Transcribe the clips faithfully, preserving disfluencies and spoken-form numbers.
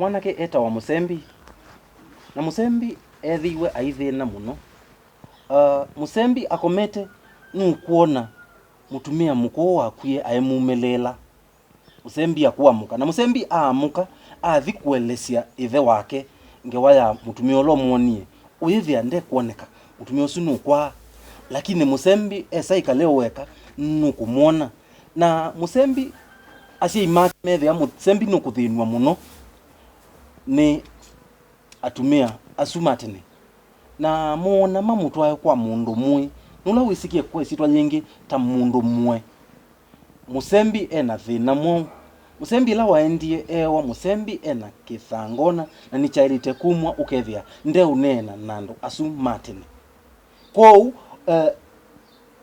Mwanake etawa Mũsembi, na Mũsembi ethĩiwe aithĩna mũno. Uh, Mũsembi akomete nũkwona mũtumĩa mũkũũ wakwie aemumĩlĩĩla. Mũsembi akũamũka, na Mũsembi aamũka, athi kũelesya ĩthe wake ngewa ya mũtumĩa ũla ũmwonie, ũyĩthĩa ndekwoneka. Mũtumĩa ũsu nũkwaa, lakini Mũsembi esa ĩkale o weka, nũkũmwona. Na Mũsembi, asyai make methĩa Mũsembi nũkũthĩnw'a mũno nĩ atumĩa asu ma tene, na moona mamũtwae kwa mũndũ mũĩ, nũla wĩsĩkĩe kwa ĩsyĩtwa yĩngĩ ta mũndũ mũe. Mũsembi e na thĩna mwaũ? Mũsembi ĩla waendie eewa Mũsembi e na kĩthangona, na nĩkyaĩlĩte kumw'a ũkethĩa ndeũneena na andũ asu ma tene. Kwoou, eh,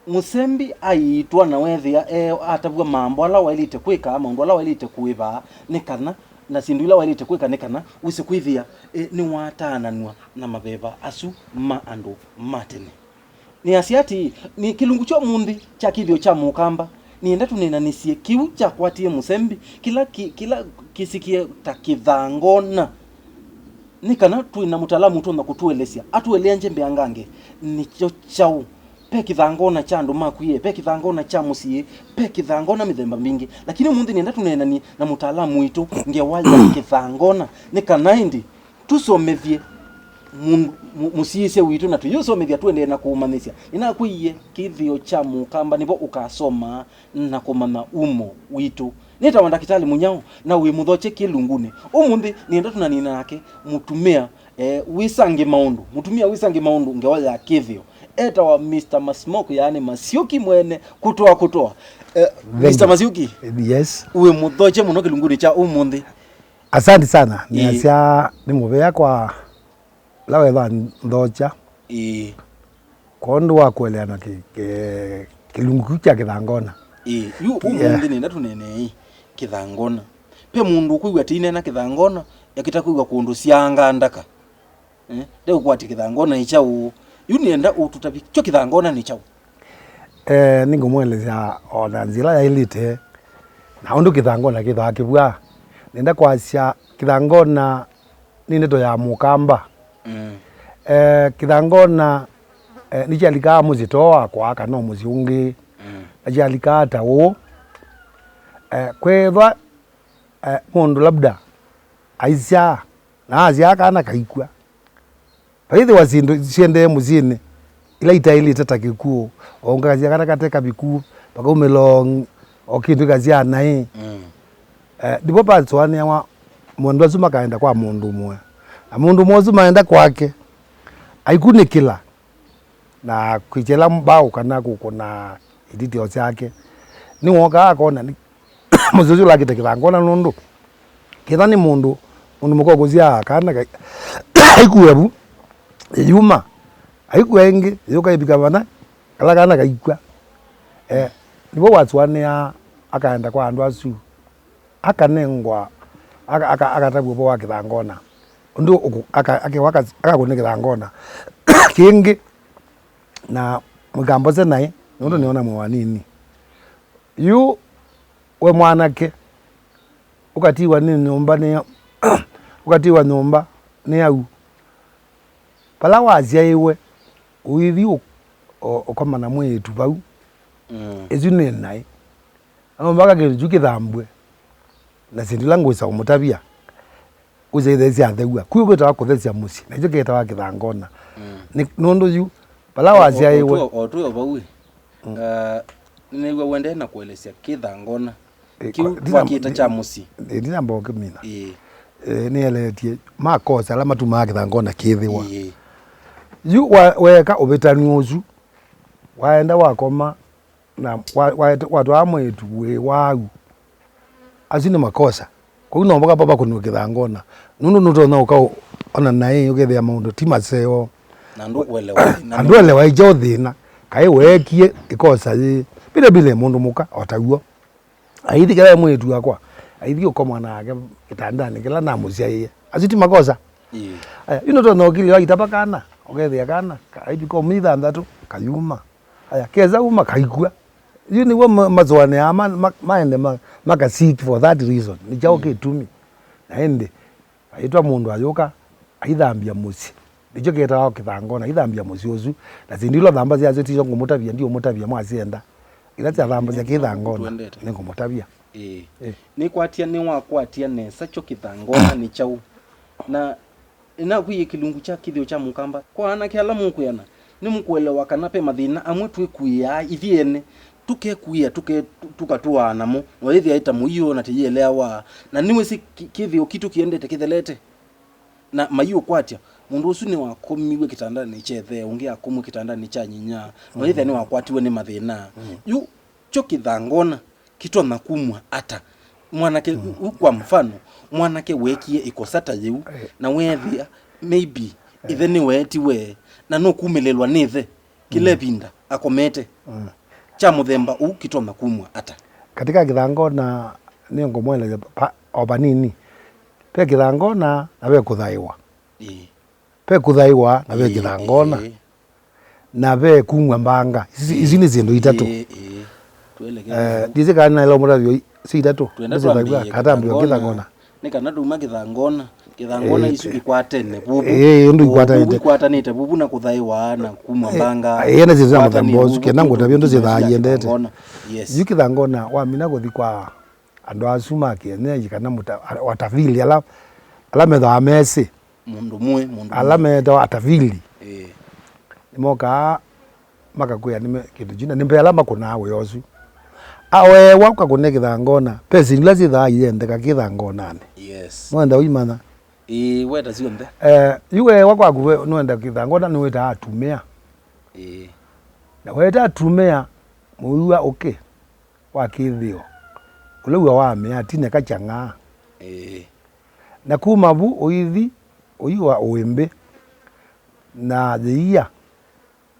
Mũsembi aiitwa na weethĩa e atavw'a mambo ala waĩlĩte kwĩka, maũndũ ala waĩlĩte kũĩva nĩ kana, na syĩndũ ila waĩlĩte kwĩka nĩ kana wĩse kwĩthĩa, e, nĩwataananw'a na maveva asu ma andũ ma tene. Nĩasya atĩĩ, nĩ kĩlungu kya ũmũnthĩ kya kĩthĩo kya Mũkamba, nĩenda tũneenanĩsye kĩu kyakwatie Mũsembi, kĩla kĩ-, kĩla kĩsĩkĩe ta kĩthangona. Nĩ kana twĩ na mũtaalamu ũtonya kũtũelesya, atũeleangye mbeangange nĩkyo kyaũ. Ve kĩthangona kya andũ makwie, ve kĩthangona kya mũsyĩ, ve kĩthangona mĩthemba mingĩ. Lakini ũmũnthĩ nĩenda tũneenanie na mũtaalamu witũ ngewa ya kĩthangona, nĩ kana ĩndĩ tũsomethye mũ-, mũ-, mũsiĩĩsya witũ, na tũyĩũsomethya tũendee na kũũmanyĩsya. Nĩnakwĩie kĩthĩo kya Mũkamba nĩvo ũkasomaa na kũmanya umo witũ. Nĩtawa Ndakĩtalĩ Mũnyao, na wĩ Mũthokye Kĩlungunĩ. Ũmũnthĩ nĩenda tũnanina nake mũtumĩa, eh, wĩsangi maũndũ. Mũtumĩa wĩsangi maũndũ, ngewa ya kĩthĩo. Etawa Mister Masmoke, yaani Masiũki mwene kũtoa kũtoa. Eh, Thank Mister you. Masiũki, Yes. Wĩ Mũthokye mũno kĩlungunĩ kya ũmũnthĩ. Asante sana. Ĩĩ. Nĩasya nĩ mũvea kwa la wetha nthokya. Ĩĩ. Kwondũ wa kũeleana kĩ-, kĩ-, kĩlungu kĩu kya kĩthangona. Ĩĩ, yu Yeah. Ũmũnthĩ nĩenda tũneenee kĩthangona. Ve mũndũ ũkwĩw'a tĩinena kĩthangona, ekĩta kwĩw'a kũndũ syaanga ndaka. Eh, ndeũkwatya kĩthangona nĩ kyaũ. Yu nĩenda ũtũtavye kyo kĩthangona nĩ kyaũ. Eh, nĩngũmũelesya o na nzĩa ĩla yaĩlĩte, na ũndũ kĩthangona kĩthaa kĩvw'a. Nĩenda kwasya kĩthangona nĩ ndeto ya Mũkamba. Mm. Eh, kĩthangona, eh, nĩkyalikaa mũsyĩ to wakwa kana o mũsyĩ ũngĩ. Mm. Na kyalikaa ta ũũ. Eh, kwethwa, eh, mũndũ labda aisyaa, na asyaa kana kaikw'a. Vaithĩwa syĩndũ syendee mũsyĩnĩ ila itaĩlĩte ta kĩkw'ũ, o ũngakasya kana kate kaviku, vakaumĩla o, o kĩndũ ĩkasyaa naĩ. Mm. Eh, ndipo vasũanĩawa maũndũ asu makaenda kwa mũndũ ũmwe. Na mũndũ ũmwe ũsu maenda kwake, aikunĩkĩla na kwĩkya ĩla mbaũ kana kũkũna ititio syake. Nĩwookaa akona nĩ mũsyĩ ũsu ũlakĩte kĩthangona nũndũ kĩtha nĩ mũndũ, mũndũ mũka ũkũsyaa kana ka-, aikua vu, yuma, aikua ĩngĩ, yũka ĩvika vana, kala kana kaikw'a. Eh, nĩvo wasũanĩaa akaenda kwa andũ asu, akanengwa, aka-, aka-, akatavw'a ũvoo wa kĩthangona. Ũndũ ũkũ-, aka-, akewa akas-, akakũne kĩthangona kĩngĩ, na mũikambose naĩ, nũndũ nĩona mwĩ wanini. Yu we mwanake, ũkatiwa nĩ nyũmba nĩ, ũkatiwa nyũmba nĩ au. Vala wasyaĩwe, ũithi ũ-, ũ-, ũkoma na mwĩĩtu vau. Mm. Ĩsu nĩ naĩ. No mpaka kĩndũ kyu kĩthambwe, na syĩndũ ila ngwĩsa ũmũtavya, ũsyaithe syathew'a. Kwĩ kwĩtawa kũthesya mũsyĩ, nakyo kĩtawa kĩthangona. Mm. Nĩ, nũndũ yu, vala wasyaĩwe. O, o, o twĩ o vau ĩ. Mm. Ah, nĩnĩw'a ũendee na kũelesya kĩthangona. Ĩ, kĩu kwa-, ndina-, twakĩta kya mũsyĩ. Ĩ, ndinamba ũkĩmina. Ĩĩ. Ĩ, nĩeleetye makosa ala matumaa kĩthangona kĩthĩwa. Ĩĩ. Yu wa-, weeka ũvĩtanu ũsu, waenda wakoma, na wa-, wa-, watwaa mwĩĩtu wĩ waau, asu nĩ makosa. Kwoou no mũka vava kũnĩwe kĩthangona. Nũndũ nũtonya ũka ũ-, ona naĩ ũkethĩa maũndũ ti maseo. Na ndũkũelewa thĩna. Na ndũelewa ĩkyaũ thĩna. Kaĩ weekie ĩkosa yĩĩ. Vile vile mũndũ mũka o taw'o. Aithi kĩla e mwĩĩtu wakwa. Aithi ũkoma nake kĩtandanĩ kĩla namũsyaĩe. Asu ti makosa. Ĩĩ. Aya, yu nũtonya ũkilĩwa aitava kana, ũkethĩa kana, ka-, aivika ũmũthĩ thanthatũ, kayuma. Aya, kesa uma kaikw'a. Yu nĩw'o ma-, masũanĩaa ma-, ma-, maende ma-, maka seek for that reason. Nĩ kyaũ kĩtumi? Na ĩndĩ, Aitwa mũndũ ayũka, aithambya mũsyĩ. Nĩkyo kĩtawa kĩthangona, aithambya mũsyĩ ũsu. Na syĩndũ ila ũthambasya asyo tisyo ngũmũtavya, ndiũmũtavya mwasyenda. Ila syathambasya kĩthangona, nĩngũmũtavya. Ĩĩ. Ĩĩ. Nĩkwatya, nĩwakwatia nesa kyo kĩthangona nĩ kyaũ? Na nĩnakwĩie kĩlungu kya kĩthĩo kya mũkamba. Kwa anake ala mũkwĩana, nĩmũkũelewa kana ve mathĩna amwe twĩkuĩaa ithyĩ ene, tũkekuĩa, tũke-, tũkatũaa namo, na ũyĩthĩa ĩta mũio na tĩyĩeleawa. Na nĩwĩsĩ kĩ-, kĩthĩo kitũ kĩendete kĩthelete. Na maiũkwatya, mũndũ ũsu nĩwakomiw'e kĩtandanĩ kya ĩthe, ũngĩ akomw'e kĩtandanĩ kya nyinya, na ũyĩthĩa nĩwakwatiwe nĩ mathĩna. Yu kyo kĩthangona kĩtonya kumw'a ata? Mwanake u, u, kwa mfano, mwanake weekie ĩkosa ta yĩu, na weethĩa maybe ĩthe nĩweetiwe, na nũkumĩlĩlwa nĩ ĩthe kĩla ĩvinda akomete. Kya mũthemba ũu kĩtonya kumw'a ata? Katika kĩthangona, nĩngũmwelesya pa, o vanini. Ve kĩthangona na ve kũthaĩwa. Ĩĩ. Ve kũthaĩwa na ve kĩthangona. Ĩĩ. Na ve kumw'a mbanga. Ici, ici nĩ syĩndũ itatũ. Ĩĩ, ĩĩ. Tuelekeze. Eh, ndiĩsĩ kana naĩla ũmũtavyo i-, si itatũ. Twenda twambĩĩe katambĩo kĩthangona. Nĩ kana tuma kĩthangona. Kĩthangona isu ikwatene vuvu. Ĩĩ, ũndũ ikwatanĩte. Vuvu ikwatanĩte vuvu na kũthaĩwa na kumw'a mbanga. Ĩĩ, na syĩndũ sya mũthemba ũsu, kenda ngũtavya ũndũ syĩthaa iendete. Yes. Yu kĩthangona wamina kũthi kwa andũ asu ma kĩenyeji kana mũta-, watavili ala, ala methĩawa mesĩ. Mũndũ mũĩ, mũndũ ala mũĩ. Metawa atavili. Ĩĩ. Nĩmokaa makakwĩa nĩme kĩndũ kyu, na nĩ mbee ala makũnaa wĩa ũsu. Aweewa ũkakũne kĩthangona, ve syĩndũ ila syĩthaa iendeka kĩthangonanĩ. Yes. Nĩwenda ũimanya? Ĩĩ, weta syonthe. Eh, yu weewa kwaku we, nĩwenda kĩthangona, nĩwĩtaa atumĩa. Ĩĩ. Na weta atumĩa, mũiwa ũkĩ wa kĩthĩo, ũla w'a wa mĩatine kakyang'aa. Ĩĩ. Na kuma vu ũithi ũyua ũĩmbĩ, na yĩia,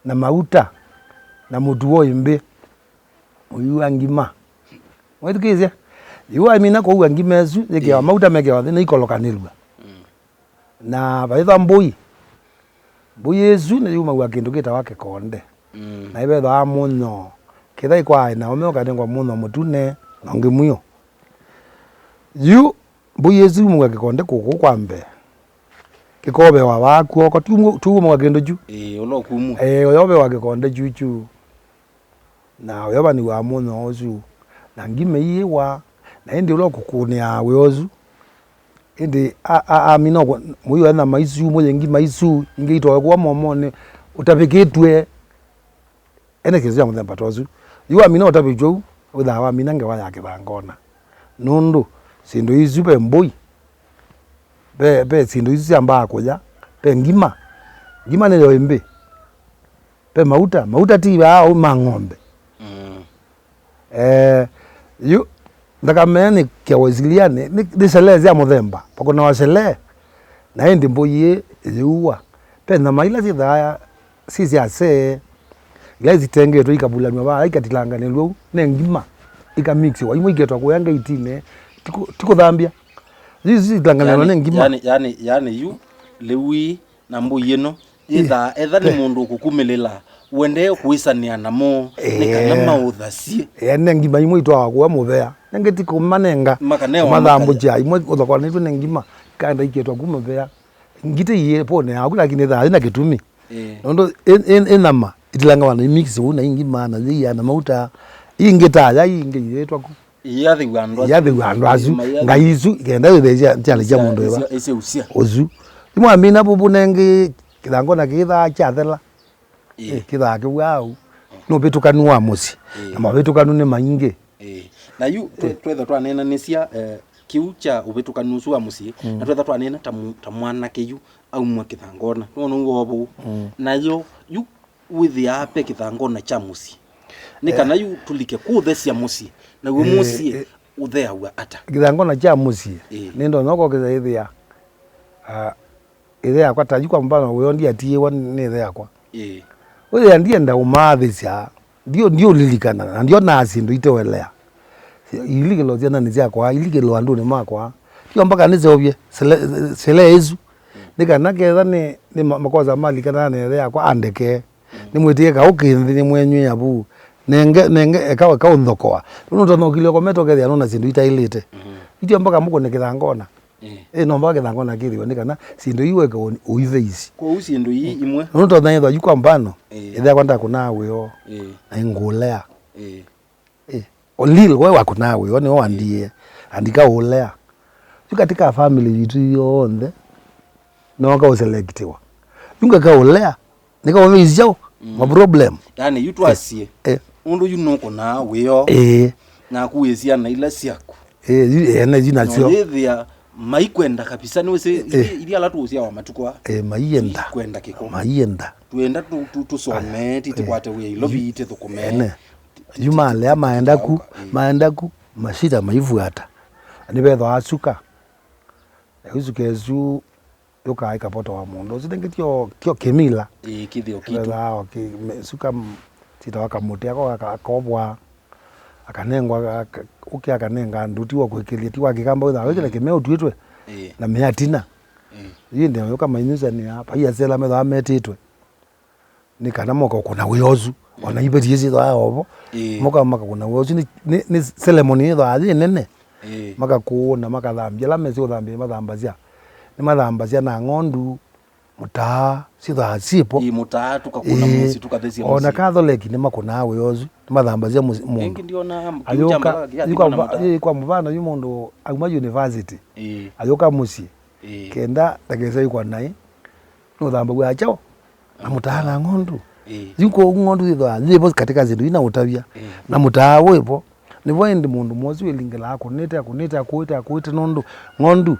na mauta, na mũtu wa ũĩmbĩ, ũyua ngima. Mwĩthukĩĩsye? Yu wamina kũua ngima ĩsu, yĩkĩawa mauta mekĩawa nthĩ, na ikolokanĩlw'a. Na vaĩthwa mbũi. Mbũi ĩsu nĩyumaw'a kĩndũ kĩtawa kĩkonde. Mm. Na ĩvethwaa mũnyo. Kĩtha ĩkwaa ĩnaũme ũkanengwa mũnyo mũtune na ũngĩ mwĩũ. Yu mbũi ĩsu yumaw'a kĩkonde kũkũ kwa mbee. Kĩkovewa vaa kw'oko, tiumaw'a kĩndũ kyu. Ĩĩ, ũla ũkumw'a. Ĩĩ, ũyovewa kĩkonde kyukyu. Na ũyovanĩw'a mũnyo ũsu, na ngima iyĩwa, na ĩndĩ ũla ũkũkũnĩaa wĩa ũsu, ĩndĩ a, a, amina ũkũ-, mũiwa nyama isu, mũyĩ ngima isu, ingĩ itoekũwa momonĩ, ũtavĩkĩtw'e, ene kĩndũ kya mũthemba ta ũsu. Yu amina ũtavĩtw'e ũu, wĩthaa wamina ngewa ya kĩthangona. Nũndũ syĩndũ isu ve mbũi, ve, ve syĩndũ isu syambaa kũya, ve ngima, ngima nĩyo ĩmbĩ. Ve mauta, mauta ti vaa ũu ma ng'ombe. Mm. Eh, yu, nthakame nĩ kĩao isilianĩ, nĩ, nĩ shelee sya mũthemba, vakũnawa shelee, na ĩndĩ mbũi ĩ yĩua. Ve nyama ila syĩthaa si sya see, ila isitengetwe ikavulanw'a vaa, ikatilanganĩlw'a ũu, ne ngima, ikamixĩwa, imwe iketwa kũya ngeitinĩ, ti kũ-, ti kũthambya. Yu isu itilanganĩlw'a ne ngima. Yani, yani, yani yu, lĩu ii, na mbũi ĩno, yĩthaa etha nĩ mũndũ ũkũkumĩlĩla, ũendee kũĩsanĩa namo, nĩ kana maũthasye. Ene ngima imwe itwawa kũya mũvea, nengĩ ti kũmanenga, kũmathambũkya, imwe ũthokonetwe nĩ ngima, ikaenda ikĩtwa ku mũvea. Ngitĩ iĩ pone yaku, lakini ĩthaa yĩna kĩtumi. Ĩĩ. Nũndũ ĩ, ĩ, ĩ nyama, itilangawa na imix ũu, na ingima, na yĩia, na mauta, ingĩ ta aya, ingĩ iĩtwa ku. Iyathĩw'a andũ asu. Iyathĩw'a andũ asu. Ngai isu, kenda wĩthĩe sya, syalĩ sya mũndũ ĩva. Ĩseũsya. Ũsu. Imwamina vuvu nengĩ kĩthangona kĩthaa kyathela. Ĩĩ. Ĩ, kĩthaa kĩw'aa ũu. Nĩ ũvĩtũkanu wa mũsyĩ. Ĩĩ. Na mavĩtũkanu nĩ maingĩ. Ĩĩ. Na yu, twe-, twetha twaneenanĩsya, eh, kĩu kya ũvĩtũkanu ũsu wa mũsyĩ, na twetha twaneena ta mu-, ta mwanake yu aumwa kĩthangona. Nĩwona ũu wovũ. Nayo, yu wĩthĩaa ve kĩthangona kya mũsyĩ. Nĩ kana yu tũlike kũthesya mũsyĩ. Naw'o mũsyĩ ũtheaw'a ata? Kĩthangona kya mũsyĩ, nĩ ndonya ũkokĩtha ĩthĩa, ah, ĩthe yakwa ta yu kwa mfano, ũyo ndiatiĩwa nĩ ĩthe yakwa. Ĩĩ. Wĩthĩa ndienda ũmaathĩsya, ndio, ndiũlilikana, na ndionaa syĩndũ iteũelea. Ilikĩlo syananĩ syakwa, ilikĩlo andũnĩ makwa. Tio mpaka nĩseũvye sele-, sele ĩsu. Nĩ kana ketha nĩ, nĩ ma-, makosa malikana na ĩthe yakwa andeke. Nĩmwĩtĩe kaũ kĩ nthĩ, nĩmwenyw'ĩa vu. Nenge, nenge, eka, eka ũnthokoa. Nũndũ ũtanokile ũkomete ũkethĩa nũna syĩndũ itaĩlĩte. Itio mpaka mũkũne kĩthangona. Ĩĩ. Ĩĩ, no mpaka kĩthango na kĩthĩwe nĩ kana syĩndũ ii weke ũ-, ũitheisye. Kwoou syĩndũ ii imwe. Nũndũ tonya ĩthwa yu kwa mbano, Ĩĩ. ĩthĩa kwa ndakũnaa wĩoo, Ĩĩ. na ingũlea. Ĩĩ. Ĩĩ. O Lil, we wakũnaa wĩoo, nĩwe wandie. Andika ũlea. Yu katika family yitũ yonthe, no kaũselektiwa. Yu ngaka ũlea, nĩkaũmĩisyaũ? Mm. Ma problem. Yani, yu twasie. Eh. Ũndũ yu nũkũnaa wĩoo. Ĩĩ. Naku wĩ syana ila syaku. Ĩĩ, yu, ene yu nasyo. No yĩthĩa maikwenda kabisa, nĩwĩsĩ, Eh. ithyĩ, ithyĩ ala tũũsyawa matukũ aa. Ĩĩ, maienda. Kwenda kĩko. Maienda. Twenda tũ-, tũ-, tũsome, Aya. titikwate wĩa ilovi, Yu-, tithũkũme. Ene. Yu malea maenda ku, Ĩĩ. maenda ku, mashita maivuata. Nĩvethwa asuka. Na isuka ĩsu yũkaa ĩkapotoa mũndũ. Ũsu nĩngĩ tyo, tyo kĩmila. Ĩĩ, kĩthĩo kitũ. Vethaa o kĩ-, me-, suka m-, sitawa kamũtĩ ako aka-, akobwa, akanengwa, aka-, ũkĩ akanenga andũ, ti wa kwĩkĩlya, ti wa kĩkamba wĩthaa wĩkĩle Mm. kĩmeo ũtwĩtwe Ĩĩ. na mĩatina. Ĩĩ. Yu ĩndĩ yũka mainyusanĩa, vai asela methaa metĩtwe. Nĩ kana moka kũkũna wĩa ũsu. Ona ivetie syĩthwa ovo. Ĩĩ. Moka makakũna wĩa ũsu nĩ, nĩ, nĩ ceremony yĩthwaa yĩ nene. Ĩĩ. Makakũna, makathambya. Ala mesĩ ũthambya nĩmathambasya. Nĩmathambasya na ng'ondu, mũtaa, syĩthwaa syĩpo. Ĩĩ, mũtaa, tũkakũna Ĩĩ. mũsyĩ, tũkathesya Ona mũsyĩ. Katholeki nĩmakũnaa wĩa ũsu. Nĩmathambasya mũsyĩ, mũndũ. Ĩngĩ ndiona Ayũka, kĩu kya mũta-, yu kwa ĩngĩ mũva-, ndiona mũta. Ĩĩ, kwa mũvano yu mũndũ auma university. Ĩĩ. Ayũka mũsyĩ. Ĩĩ. Kenda ndakesa ĩkwa naĩ. Nũthambaw'a kyaũ? Na mũtaa na ng'ondu. Ĩĩ. Yu kwoou ng'ondu yĩthwaa yĩvo katika syĩndũ ina ũtavya. Ĩĩ. Na mũtaa wĩvo. Nĩvo ĩndĩ mũndũ mwosu ĩlingĩla akũnĩte, akũnĩte, akũĩte, akũĩte nũndũ ng'ondu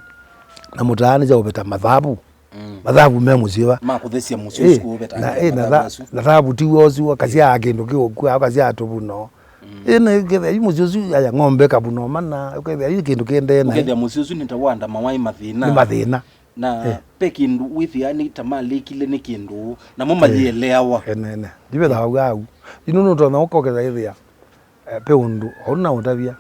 na mũtaa nĩ sya ũveta mathavu. Mm. Mathavu me mũsyĩ va. Ma kũthesya mũsyĩ Ĩĩ, ũsu kũveta na, ĩĩ, na mathavu tha-, asu. Na thavu ti wosu, ũkasyaa kĩndũ kĩũkua, ũkasyaa tũvuno. Mm. Ĩĩ, na ũkethĩa yu mũsyĩ ũsu aya ng'ombe kavuno mana, ũkethĩa yu kĩndũ kĩendee naĩ. Ũkethĩa mũsyĩ ũsu nĩ ta wandamawa nĩ mathĩna. Nĩ mathĩna. Na Eh. ve kĩndũ wĩthĩa nĩ ta malĩkile nĩ kĩndũ, namo Eh. mayĩeleawa. Ene, ene. Ndivethaw'a au. Yu nũndũ ũtonya ũkoketha ĩthĩa, eh, ve ũndũ, ũu na ũtavya,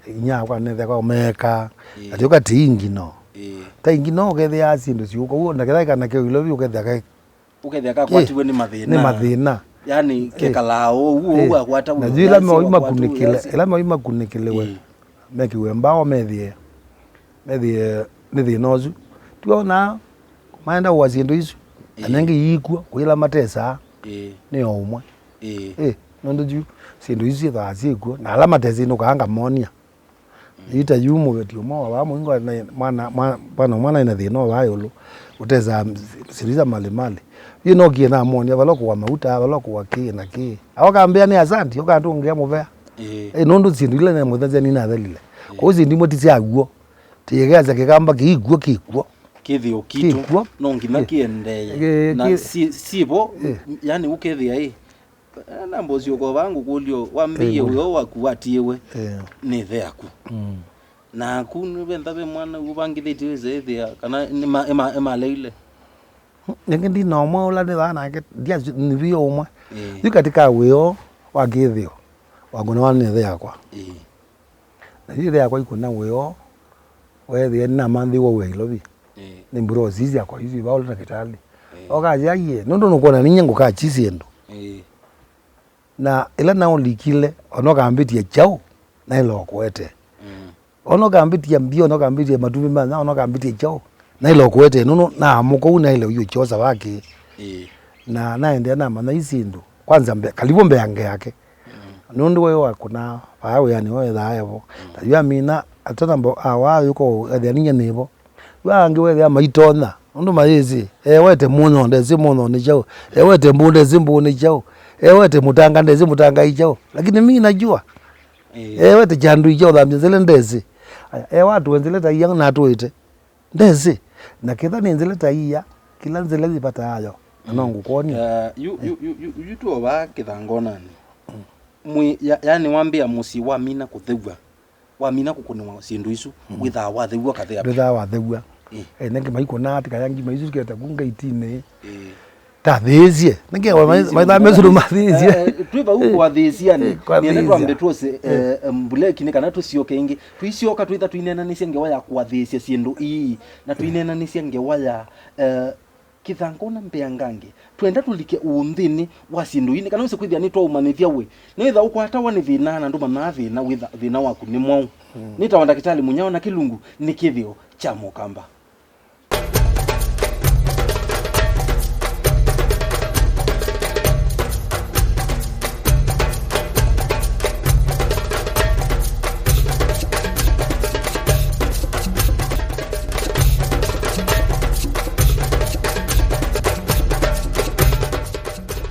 inya akwa nethĩa kwa meeka, Ĩĩ. atĩ ũka ti ingino. Ĩĩ. Ta ingino ũkethĩa syĩndũ syũka, ũu na kethĩa kana keo ilovi ũkethĩa kaĩ Ũkethĩa kakwatiwe nĩ mathĩna. Nĩ mathĩna. Yani, Eh. kekalaa ũu, ũu Eh. akwata Na ũu, yu ila yasi meoi wakwata ũu, makunĩkĩle, yasi. Ila meoi makunĩkĩlĩwe. Ĩĩ. Mekĩwe mbao methĩe, methĩe nĩ thĩna ũsu. Twonaa maenda ũa syĩndũ isu. Na Ĩĩ. nengĩ iikw'o, kwĩla matesaa. Ĩĩ. Nĩ o ũmwe. Ĩĩ. Ĩĩ, nũndũ yu syĩndũ isu syĩthaa syĩkw'o. Na ala matesĩ nũkaa ngamonia. Yu ta yu mũveti ũmwe wa vaa mũingwa na mwana, mwa-, mwana, mwana ena thĩna wa ĩũlũ, ũtesaa siliza malimali. Yu nokie namonia vala kũwa mauta, vala kũwa kĩ na kĩ. Akambĩa nĩ asanti, ũkandũngĩa mũvea. Ĩĩ. Ĩ, nũndũ syĩndũ ila namũthasya ninathelile. Ĩĩ. Kwoou syĩndũ imwe ti sya w'o. Tĩyekesa kĩkamba kĩikw'o, kĩkw'o. Kĩthĩo kitũ, Kĩkw'o. no nginya Ĩĩ. kĩendee. Ĩĩ, Na kĩ- si-, sivo, Ĩĩ. yani ũkethĩa ĩ, Eh, namba ũsyũko vaa ngũkũlyo, wambĩie Ĩĩ, wĩoo waku watiĩwe Eh. nĩ ĩthe yaku. Mm. Naku nĩventha ve mwana ũvangĩthĩtye wĩse ĩthĩa, kana nĩma-, ĩma-, ĩmaleile. Nĩngĩ ndina ũmwe ũla nĩthaa nake, ndiasĩ nĩ via ũmwe. Ĩĩ. Yu katika wĩoo wa kĩthĩo, wakũnawa nĩ ĩthe yakwa. Ĩĩ. Na yu ĩthe yakwa ikũna wĩoo, weethĩa nĩnamanthĩiwe wĩa ilovi. Ĩĩ. Nĩ mbura ũsisya kwa isu ivaũla ndakĩtalĩ. Ĩĩ. Okasya, "Aiee, nũndũ nũkwona ninyie ngũkakyi syĩndũ." Ĩĩ. Na ĩla naũlikile, ona ũkambĩtya kyaũ, naĩla ũkũete. Mm. Ona ũkambĩtya mbio, ona ũkambĩtya matumbĩ ma nya, ona ũkambĩtya kyaũ, naĩla ũkũete. Nũndũ naamũka ũu naĩle ũyũkyosa wake. Ĩĩ. Na naendeea namanya i syĩndũ. Kwanza mbe-, kalivu mbeange yake. Mm. Nũndũ we wakũna vaa wĩanĩ we ethaa evo. Mm. Na yu amina, atanamba awa ayũka ethĩa ninyie nĩvo. Yu angĩ wethĩa maitonya. Nũndũ mayĩsĩ, ewete mũnyoo, ndesĩ mũnyoo nĩ kyaũ. Ewete mbũũ, ndesĩ mbũũ nĩ kyaũ. Ewete mũtanga, ndesĩ mũtanga ĩ kyaũ. Lakini mi najua. Ĩĩ. Ewete kyandu ĩ kyaũ, thambya nzele ndesĩ. Aya, ewa atũe nzele ta ia natũĩte. Ndesĩ. Na ketha nĩ nzele ta ia, kĩla nzele yĩvataayo. Na no ngũkwony'a. Eh, yu, yu, yu, yu, yu tuovaa kĩthangonanĩ. Mwĩ, ya, yani wambĩa mũsyĩ wamina kũthew'a, wamina kũkũnĩwa syĩndũ isu, Mm. wĩthaa wathew'a kathea. Ndwĩthaa wathew'a. Ĩ. Eh, nengĩ maikũnaa atĩ kaya ngima isu kĩete ku ngaitinĩ. Ĩ. Tathĩĩsye. Nĩkĩ Tathĩĩsye maithaa mũndũ mesũlũ tathĩĩsye. mathĩĩsye? Eh, eh, twĩ vau Eh, kwathĩĩsya nĩ. eh, Nĩenda kwathĩĩsya. twambe twose, Eh. eh, mbuleki nĩ kana tũsyoke ĩngĩ. Tũisyoka twĩtha tũinenanĩsya ngewa ya kwathĩĩsya syĩndũ ii. Na tũinenanĩsya ngewa ya, eh, kĩthangũ na mbeangange. Twenda tũlike ũnthĩnĩ wa syĩndũ ii, nĩ kana wĩse kwĩthĩa nĩtwaũmanyĩthya we. Nĩwĩtha ũkwatawa nĩ thĩna na ndũmanyaa thĩna, wĩtha thĩna waku nĩ mwaũ. Nĩtawa Ndakĩtalĩ Mũnyao na kĩlungu nĩ Kĩthĩo kya Mũkamba.